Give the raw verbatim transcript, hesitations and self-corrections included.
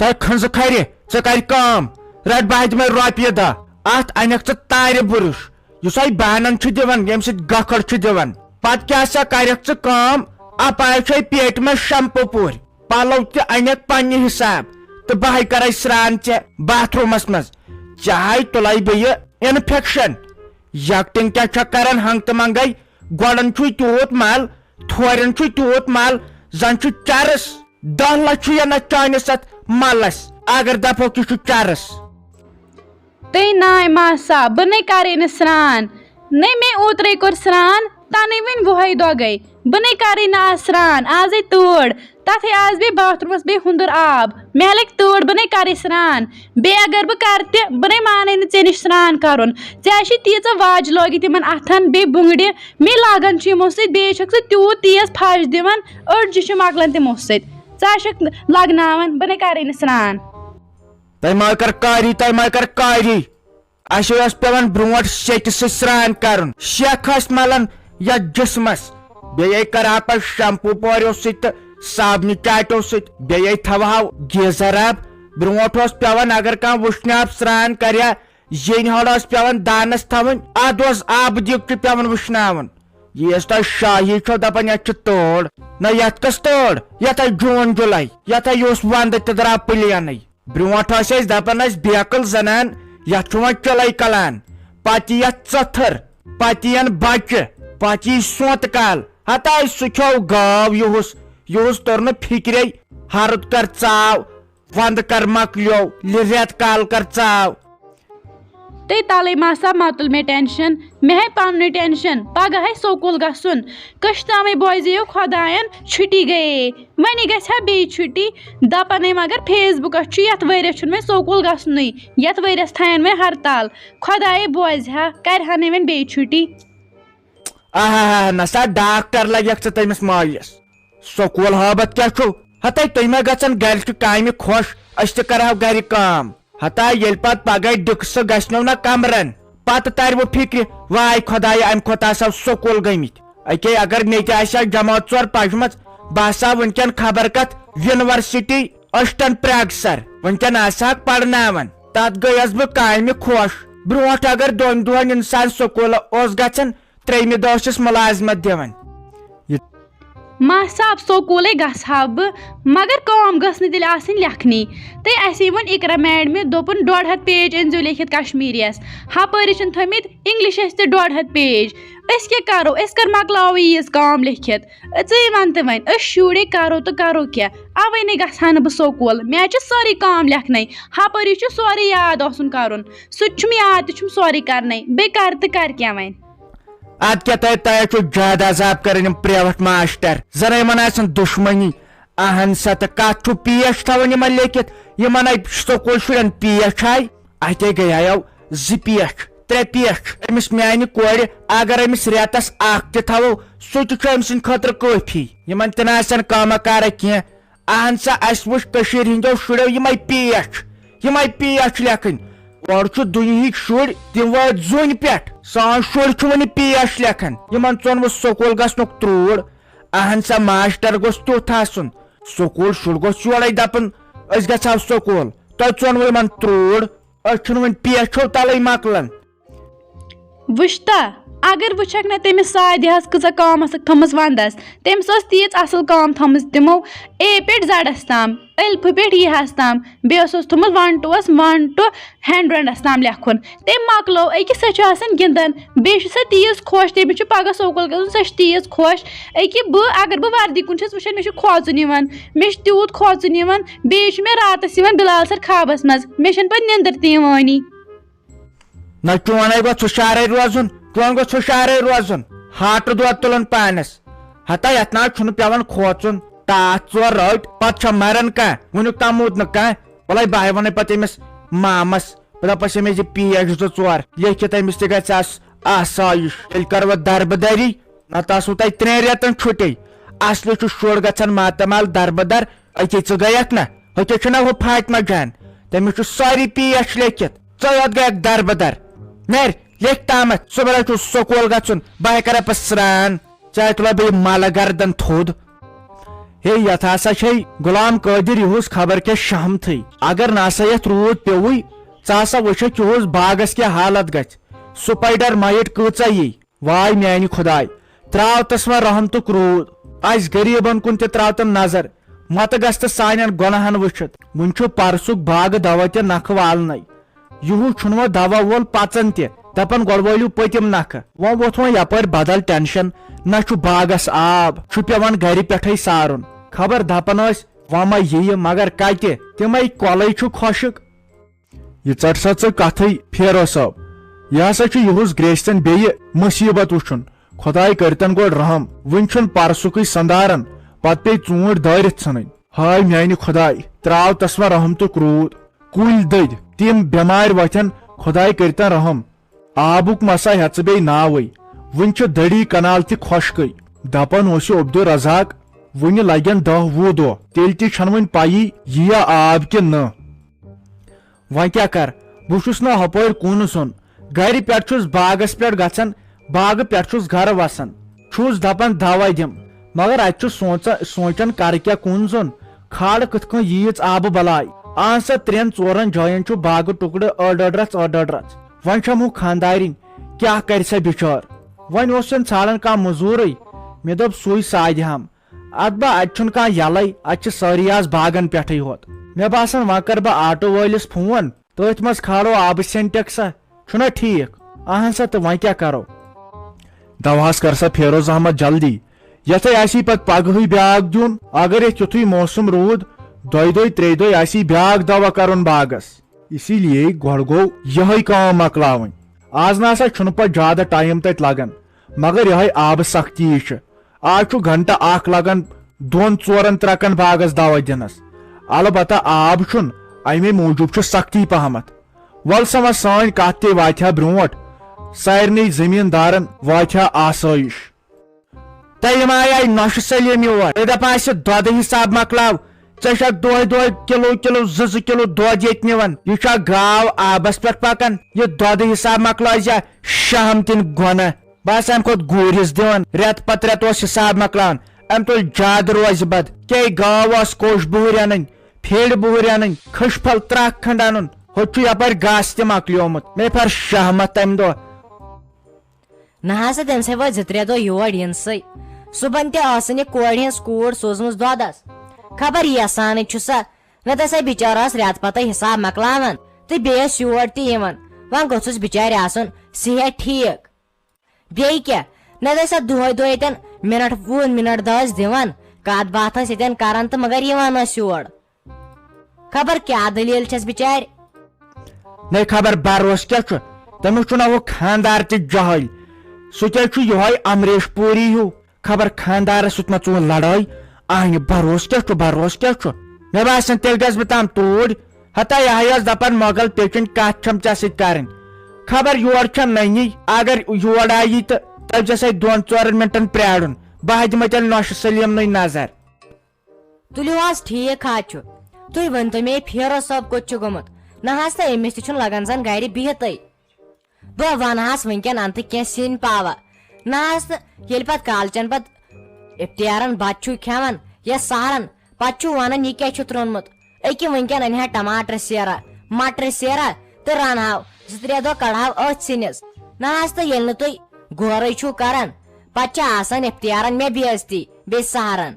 تۄہہِ کھنٛزٕ کھرِ، ژٕ کر کٲم، رٹ بہٕ دِمے رۄپیہِ دَہ، اتھ انکھ ژٕ تارِ بُرُش، یُس ہے بانن چھُ دِوان، ییٚمہِ سۭتۍ گکھڑ چھُ دِوان۔ پتہٕ کیٛاہ سا کرکھ ژٕ کٲم؟ اپارِ چھے پیٹہِ منٛز شمپو پوٗرۍ، پلو تہِ انکھ پننہِ حساب، تہٕ بہٕ ہے کرے سران ژےٚ باتھ رومس منٛز۔ ژےٚ ہے تُلے بیٚیہِ انفیکشن۔ یکٹنگ کیٛاہ چھکھ کران ہنگ تہٕ منگے؟ گۄڈن چھُے تیوٗت مل، تھورٮ۪ن چھُے تیوٗت مل، زن چھُ چرس۔ دَہ لَچھ چھُ یا نہ چٲنِس اتھ ملس، اگر دپوکھ یہِ چھُ چرس۔ تہٕ ناے ماسا، بہٕ نے کرے نہٕ سران۔ نے مےٚ اوترے کوٚر سران، تَنہٕ وٕنۍ وُہے دۄہ گٔے۔ بہٕ نے کرے نہٕ آز سران، آزے تۭر۔ تَتھے آز بیٚیہِ باتھ روٗمَس بیٚیہِ ہُنٛدُر آب۔ مےٚ لَگہِ تۭر، بہٕ نے کرے سران۔ بیٚیہِ اگر بہٕ کرٕ تہِ، بہٕ نے مانے نہٕ ژےٚ نِش سران کرُن۔ ژےٚ چھِ تیٖژاہ واجہِ لٲگِتھ یِمن اَتھن، بیٚیہِ بُنٛگرِ۔ مےٚ لاگان چھُ یِمو سۭتۍ، بیٚیہِ چھَکھ ژٕ تیوٗت تیز پھش دِوان، أڈجہِ چھِ مۄکلان تِمو سۭتۍ۔ ژٕ آسکھ لگناوان، بہٕ نے کرے نہٕ سران۔ تۄہہِ ما کر کاری، تۄہہِ ما کر کاری۔ اَسہِ اوس پٮ۪وان برونٛٹھ سیٚکہِ سۭتۍ سران کرُن، سیٚکھ ٲس ملان یتھ جسمس۔ بیٚیہِ کرہا پتہٕ شمپو پوریو سۭتۍ تہٕ صابنہِ چاٹیو سۭتۍ، بیٚیہِ تھاوہاو گیٖزر آب۔ برونٛٹھ اوس پٮ۪وان اگر کانٛہہ وٕشنہِ آب سران کرِ ہا، زیٚنۍ ہۄڑ ٲس پٮ۪وان دانس تھاوٕنۍ، ادٕ اوس آبہٕ دیٖگچہِ پٮ۪وان وٕشناوُن۔ یہِ یۄس تۄہہِ شاہی چھو دپان یتھ چھِ تۭر، نہ یتھ کۄس تۭر؟ یتھ ہے جوٗن جُلے، یتھ ہے یہِ اوس ونٛدٕ تہِ درٛاو پلینٕے۔ برونٛٹھ ٲسۍ أسۍ دپان ٲسۍ بیکل زنان، یتھ چھُ وۄنۍ چِلے کلان، پتہٕ یتھ ژٔتھٕر، پتہٕ یِن بچہِ، پتہٕ یی سونتہٕ کال۔ ہتاے سُہ کھیوٚو گاو یُہُس، یُہُس توٚر نہٕ فکرے، ہرُد کر ژاو، ونٛدٕ کر مۄکلیو، لہِ رٮ۪تہٕ کال کر ژاو۔ تہٕ تَلَے ماسا مَتُل مےٚ ٹٮ۪نشَن، مےٚ ہے پَنُنُے ٹٮ۪نشَن، پَگاہ ہے سکوٗل گژھُن۔ کٔشۍ تامَے بوزیو خۄدایَن چھُٹی گٔیے، وۄنۍ گژھِ ہا بیٚیہِ چھُٹی۔ دَپَن ہے مگر فیس بُکَس چھُ یَتھ ؤریَس چھُنہٕ وۄنۍ سکوٗل گژھُنُے، یَتھ ؤریَس تھایَن وۄنۍ ہرتال۔ خۄدایے بوزِ ہا، کَرِ ہا نہٕ وۄنۍ بیٚیہِ چھُٹی۔ آہا، نسا ڈاکٹر لگیکھ ژٕ تٔمِس مٲلِس۔ سکوٗل ہٲبتھ کیٛاہ چھُو؟ ہتے تُہۍ ما گژھن گرِ چہِ کامہِ خۄش، أسۍ تہِ کرہو گرِ کٲم۔ ہتا ییٚلہِ پتہٕ پگاہ ڈِکسہٕ گژھنو نہ کمرن، پتہٕ ترِ وۄنۍ فکرِ، واے خۄدایہِ، امہِ کھۄتہٕ آسہو سکوٗل گٔمٕتۍ۔ اکے اگر مےٚ تہِ آسہِ ہا جمٲژ ژور پجمژ، بہٕ آسہٕ ہا وٕنکٮ۪ن خبر کتھ یونیورسٹی اشٹن پریگ سر۔ وٕنکٮ۪ن آسہٕ ہاکھ پرناوان۔ تتھ گٔیس بہٕ کامہِ خۄش۔ برونٛٹھ اگر دۄن دۄہن انسان سکوٗل اوس گژھان، ترٛیٚیمہِ دۄہ چھِس مُلازمت دِوان۔ یہِ ماہ صاحب، سکوٗلے گژھٕ ہا بہٕ، مگر کٲم گٔژھ نہٕ تیٚلہِ آسٕنۍ لیکھنی۔ تہٕ اَسے ووٚن اقرا میڈمہِ، دوٚپُن، "ڈۄڈ ہَتھ پیج أنۍزیو لیکھِتھ کشمیٖریَس۔" ہپٲرۍ چھِن تھٲمٕتۍ انگلشس تہِ ڈۄڈ ہَتھ پیج۔ أسۍ کیٛاہ کرو؟ أسۍ کر مۄکلاوو ییٖژ کٲم لیکھِتھ؟ ژٕے وَن تہٕ وۄنۍ، أسۍ شُرۍ کرو تہٕ کرو کیٛاہ؟ اَوَے نے گژھٕ ہا نہٕ بہٕ سکوٗل۔ مےٚ چھِ سٲرٕے کٲم لیکھنَے۔ ہپٲرۍ چھُ سورُے یاد آسُن کرُن۔ سُہ تہِ چھُم یاد تہٕ چھُم سورُے کرنَے۔ بیٚیہِ کر تہٕ کر کیٛاہ وۄنۍ؟ ادٕ کیٛاہ تۄہہِ، تۄہہِ چھُو زیادٕ عذاب کران یِم پرٛیویٹ ماسٹر، زن یِمن آسن دُشمنی۔ اہن سا، تہٕ کتھ چھُو پیش تھاوان یِمن لیکھِتھ؟ یِمن ہے سکوٗل شُرٮ۪ن پیش ہاے، اتے گٔیایو زٕ پیش، ترٛےٚ پیش۔ أمِس میانہِ کورِ اگر أمِس رٮ۪تس اکھ تہِ تھاوو، سُہ تہِ چھُ أمۍ سٕنٛدِ خٲطرٕ کٲفی۔ یِمن تہِ نہ آسن کٲمہ کارہ کینٛہہ۔ اہن سا، اسہِ وٕچھ کٔشیٖرِ ہٕنٛدیو شُرٮ۪و یِمے پیش، یِمے پیش لیکھٕنۍ۔ اورٕ چھُ دُنیہٕکۍ شُرۍ، تِم وٲتۍ زوٗنہِ پٮ۪ٹھ۔ سٲنۍ شُرۍ چھِ وُنہِ پیش لیکھان۔ یِمن ژوٚن وۄنۍ سکوٗل گژھنُک ترٛوٗڑ۔ اہن سا، ماسٹر گوٚژھ تیُتھ آسُن۔ سکوٗل شُر گوٚژھ یورے دپُن، أسۍ گژھو سکوٗل۔ تۄہہِ ژوٚنوٕ یِمن ترٛوٗڑ۔ أسۍ چھِنہٕ وۄنۍ پیشو تلے مۄکلان۔ وٕچھتا، اگر وٕچھکھ نہ تٔمِس سادِ ہس کۭژاہ کٲم ٲسٕکھ تھٲمٕژ ونٛدس، تٔمِس ٲس تیٖژ اصل کٲم تھٲمٕژ تِمو اے پٮ۪ٹھ زڈس تام، الفہٕ پٮ۪ٹھ یہس تام، بیٚیہِ اوسُس تھوٚمُت one to-وس، one to hundred-س تام لیکھُن۔ تٔمۍ مۄکلو أکِس، سۄ چھِ آسان گِنٛدان، بیٚیہِ چھِ سۄ تیٖژ خۄش، تٔمِس چھُ پگاہ سکوٗل گژھُن، سۄ چھِ تیٖژ خۄش۔ أکہِ بہٕ، اگر بہٕ وردی کُن چھَس وٕچھان، مےٚ چھُ کھوژُن یِوان، مےٚ چھُ تیوٗت کھوژُن یِوان، بیٚیہِ چھُ مےٚ راتس یِوان بِلال سر خوابس منٛز، مےٚ چھَنہٕ پتہٕ نیٚنٛدٕر تہِ یِوانٕے۔ نہ، چون ہے گوٚژھ ہُشارے روزُن، چون گوٚژھ ہُشارے روزُن۔ ہاٹہٕ دۄد تُلُن پانس۔ ہتا یتھ نہ چھُنہٕ پٮ۪وان کھوژُن۔ ٹاس ژور رٲٹۍ، پتہٕ چھا مران کانٛہہ؟ وُنیُک تام موٗد نہٕ کانٛہہ۔ وَلَے بہٕ ہے وَنَے پتہٕ أمِس مامس، بہٕ دَپَس أمِس زِ پیش زٕ ژور لیکھِتھ أمِس تہِ گژھِ آس-، آسٲیِش۔ تیٚلہِ کَرٕ بہٕ دربٕدٔری۔ نتہٕ آسوٕ تۄہہِ ترٛٮ۪ن رٮ۪تن چھُٹی۔ اصلی چھُ شُر گژھان ماتامال دربٕدر۔ أکے ژٕ گٔیَکھ نہ؟ ہوٚتہِ چھُنہ ہُہ فاطمہ جان؟ تٔمِس چھُ سٲری پیش لیکھِتھ۔ ژٕ یوت گٔیَکھ دربٕدر۔ نیر، لیکھ تامَتھ، صُبحٲے چھُ سکوٗل گژھُن، بہٕ ہے کرٕ پَتہٕ سرٛان۔ ژےٚ ہے تُلے بہٕ یہِ مَلہٕ گردن تھوٚد۔ ہے، یتھ ہسا چھے غلام قٲدر یِہُس خبر کیٛاہ شہمتھٕے۔ اگر نہ سا یتھ روٗد پیوٚوُے، ژٕ ہسا وٕچھکھ یِہُس باغس کیٛاہ حالت گژھِ۔ سپایڈر مایٹ کۭژاہ یی؟ واے میانہِ خداے، تراو تس وۄنۍ رحمتُک روٗد۔ اسہِ غریبن کُن تہِ تراو تن نظر۔ متہٕ گژھِ تہٕ سانٮ۪ن گۄناہن وٕچھِتھ۔ وُنہِ چھُ پرسُک باغہٕ دوا تہِ نکھٕ والنَے۔ یِہُس چھُنہٕ وۄنۍ دوا وول پژان تہِ۔ دپان گۄڈٕ وٲلِو پٔتِم نکھٕ۔ وۄنۍ ووٚتھ وۄنۍ یپٲرۍ بدل ٹینشن۔ نہ چھُ باغس آب، چھُ پٮ۪وان گرِ پٮ۪ٹھے سارُن۔ خبر دپان ٲسۍ وۄنۍ ما یِیہِ، مگر کتہِ؟ تِمے کۄلے چھُ خۄشک۔ یہِ ژٹ سا ژٕ کتھٕے پھیرو صٲب۔ یہِ ہسا چھُ یِہُس گرٛیستٮ۪ن بیٚیہِ مُصیبت وٕچھُن۔ خۄداے کٔرتن گۄڈٕ رحم۔ وُنہِ چھُنہٕ پرسُکُے سندارن، پتہٕ پیٚیہِ ژوٗنٹھۍ دٲرِتھ ژھٕنٕنۍ۔ ہاے میانہِ خۄداے، تراو تس وۄنۍ رحمتُک روٗد۔ کُلۍ دٔدۍ، تِم بٮ۪مارِ وۄتھن، خۄداے کٔرتن رحم۔ آبُک مسا ہٮ۪ژٕ بیٚیہِ ناوٕے۔ وُنہِ چھِ دٔڑی کنال تہِ خۄشکٕے۔ دپان اوس یہِ عبدالرزاق، وُنہِ لگن دہ وُہ دۄہ، تیٚلہِ تہِ چھنہٕ وُنہِ پیی یِیا آب کِنہٕ نہٕ۔ وۄنۍ کیٛاہ کر؟ بہٕ چھُس نہٕ ہۄپٲرۍ کُن زوٚن۔ گرِ پٮ۪ٹھ چھُس باغس پٮ۪ٹھ گژھان، باغہٕ پٮ۪ٹھ چھُس گرٕ وسان۔ چھُس دپان دوے دِم، مگر اتہِ چھُس سونٛچان، سونٛچان کرٕ کیٛاہ کُن زوٚن؟ کھالہٕ کِتھ کٔنۍ ییٖژ آبہٕ بلاے؟ اہن سا، ترٛٮ۪ن ژورن جاین چھُ باغہٕ ٹُکڑٕ أڑ أڑ رژھ، أڑ أڑ رژھ۔ وۄنۍ چھم ہُہ خانٛدارِنۍ، کیٛاہ کرِ سا بِچٲر؟ وۄنۍ اوس سن ژھانڈان کانٛہہ مٔزوٗرٕے، مےٚ دوٚپ سُے سادِ ہم۔ اتھ با، اتہِ چھُنہٕ کانٛہہ یلے، اتہِ چھِ سٲری آز باغن پٮ۪ٹھٕے ہوت۔ مےٚ باسان، وۄنۍ کرٕ بہٕ آٹو وٲلِس فون، تٔتھۍ منٛز کھالو آبہٕ سینٹیکسا، چھُنا ٹھیٖک؟ اہن سا، تہٕ وۄنۍ کیٛاہ کرو؟ دوہس کر سا فیروز احمد جلدی، یتھے آسی پتہٕ پگہٕے بیاکھ دیُن۔ اگر یتھ یُتھُے موسم روٗد، دۄیہِ دۄہہِ ترٛیٚیہِ دۄہہِ آسی بیاکھ دوا کرُن باغس۔ اسی لیے گۄڈٕ گوٚو یِہے کٲم مۄکلاوٕنۍ۔ آز نہ سا چھُنہٕ پتہٕ زیادٕ ٹایم تتہِ لگان، مگر یِہے آبہٕ سختی چھِ۔ آز چھُ گھنٹہٕ اکھ لگان دۄن ژورن ترکن باغس دوا دِنس۔ البتہ آب چھُنہٕ، امے موٗجوٗب چھُ سختی پہمتھ۔ ول سا وۄنۍ سٲنۍ کتھ تہِ واتہِ ہا برونٛٹھ، سارنٕے زٔمیٖندارن واتہِ ہا آسٲیِش۔ تہٕ یِم آیہِ آیہِ نۄشہِ سلیٖم یور۔ تہٕ دَپان اَسہِ دۄدٕ حِساب مۄکلاو۔ ژےٚ چھَکھ دۄہَے دۄہَے کِلوٗ کِلوٗ، زٕ زٕ کِلوٗ دۄد ییٚتہِ نِوان۔ یہِ چھا گاو آبَس پٮ۪ٹھ پَکان؟ یہِ دۄدٕ حِساب مۄکلٲے زِ شہم تِن گۄنہٕ۔ بہٕ آسہٕ اَمہِ کھۄتہٕ گوٗرِس دِوان۔ رٮ۪تہٕ پَتہٕ رٮ۪تہٕ اوس حِساب مۄکلاوان۔ أمۍ تُل زیادٕ روزِ بَد۔ کیٛاہ گاو ٲس کوٚش بُہٕرۍ اَنٕنۍ، پھیٖرِ بُہٕرۍ اَنٕنۍ، کھٔج پھل ترٛکھ کھنٛڈ اَنُن۔ ہُتہِ چھُ یَپٲرۍ گاسہٕ تہِ مۄکلیومُت۔ مےٚ پھٔر شہمت تَمہِ دۄہ۔ نہ حظ، تہٕ تٔمۍ سٕے وٲتۍ زٕ ترٛےٚ دۄہ یور یِنسٕے۔ صُبحن تہِ ٲسٕن یہِ کورِ ہٕنٛز کوٗر سوٗزمٕژ دۄدس۔ خبر یژھانٕے چھُ سا، نتہٕ سا بِچارٕ ٲس رٮ۪تہٕ پتہٕ حساب مۄکلاوان تہٕ بیٚیہِ ٲس یور تہِ یِوان۔ وۄنۍ گوٚژھُس بِچارِ آسُن صحت ٹھیٖک۔ بیٚیہِ کیٛاہ، نتہٕ ٲسۍ سا دۄہے دۄہے ییٚتٮ۪ن منٹ، وُہ منٹ دٲسۍ دِوان، کتھ باتھ ٲسۍ ییٚتٮ۪ن کران تہٕ مگر یِوان ٲسۍ یور۔ خبر کیٛاہ دٔلیٖل چھَس بِچارِ۔ نے خبر بروس کیٛاہ چھُ؟ تٔمِس چھُ نہ ہُہ خانٛدار تہِ جہل۔ سُہ کیٛاہ چھُ یِہوٚے امریش پوٗری ہیوٗ؟ خبر خانٛدارس سۭتۍ ما ژوٗن لڑٲے؟ اہنہِ بروس کیٛاہ چھُ؟ بروس کیٛاہ چھُ؟ مےٚ باسان تیٚلہِ گژھٕ بہٕ تام توٗرۍ۔ ہتا یہِ ہا یہِ ٲس دپان مۄغل پیچن کتھ چھم ژےٚ سۭتۍ کرٕنۍ۔ خبر یور چھم ننی، اگر یور آیی تہٕ تٔمۍ ژےٚ سۭتۍ دۄن ژورن منٹن پرٛارُن۔ بہٕ ہا دِمے تیٚلہِ نۄشہِ سلیمنٕے نظر۔ تُلِو حظ، ٹھیٖک حظ چھُ۔ تُہۍ ؤنۍتو مےٚ، یہِ فیروز صٲب کوٚت چھُ گوٚمُت؟ نہ حظ، تہٕ أمِس تہِ چھُنہٕ لگان زن گرِ بِہتھٕے۔ بہٕ ونہٕ ہس وٕنکٮ۪ن انتہٕ کینٛہہ سِنۍ پاوا۔ نہ حظ، تہٕ ییٚلہِ پتہٕ کالچن پتہٕ افتیارن بتہٕ چھُ کھٮ۪وان یا سحرن، پتہٕ چھُ ونان، یہِ کیٛاہ چھُتھ روٚنمُت؟ أکہِ وٕنکٮ۪ن انہِ ہا ٹماٹر سیرا، مٹر سیرا تہٕ رنہٕ ہاو، زٕ ترٛےٚ دۄہ کڑہاو أتھۍ سِنِس۔ نہ حظ، تہٕ ییٚلہِ نہٕ تُہۍ غورے چھُو کران، پتہٕ چھِ آسان افتیارن مےٚ بے عزتی، بیٚیہِ سحرن۔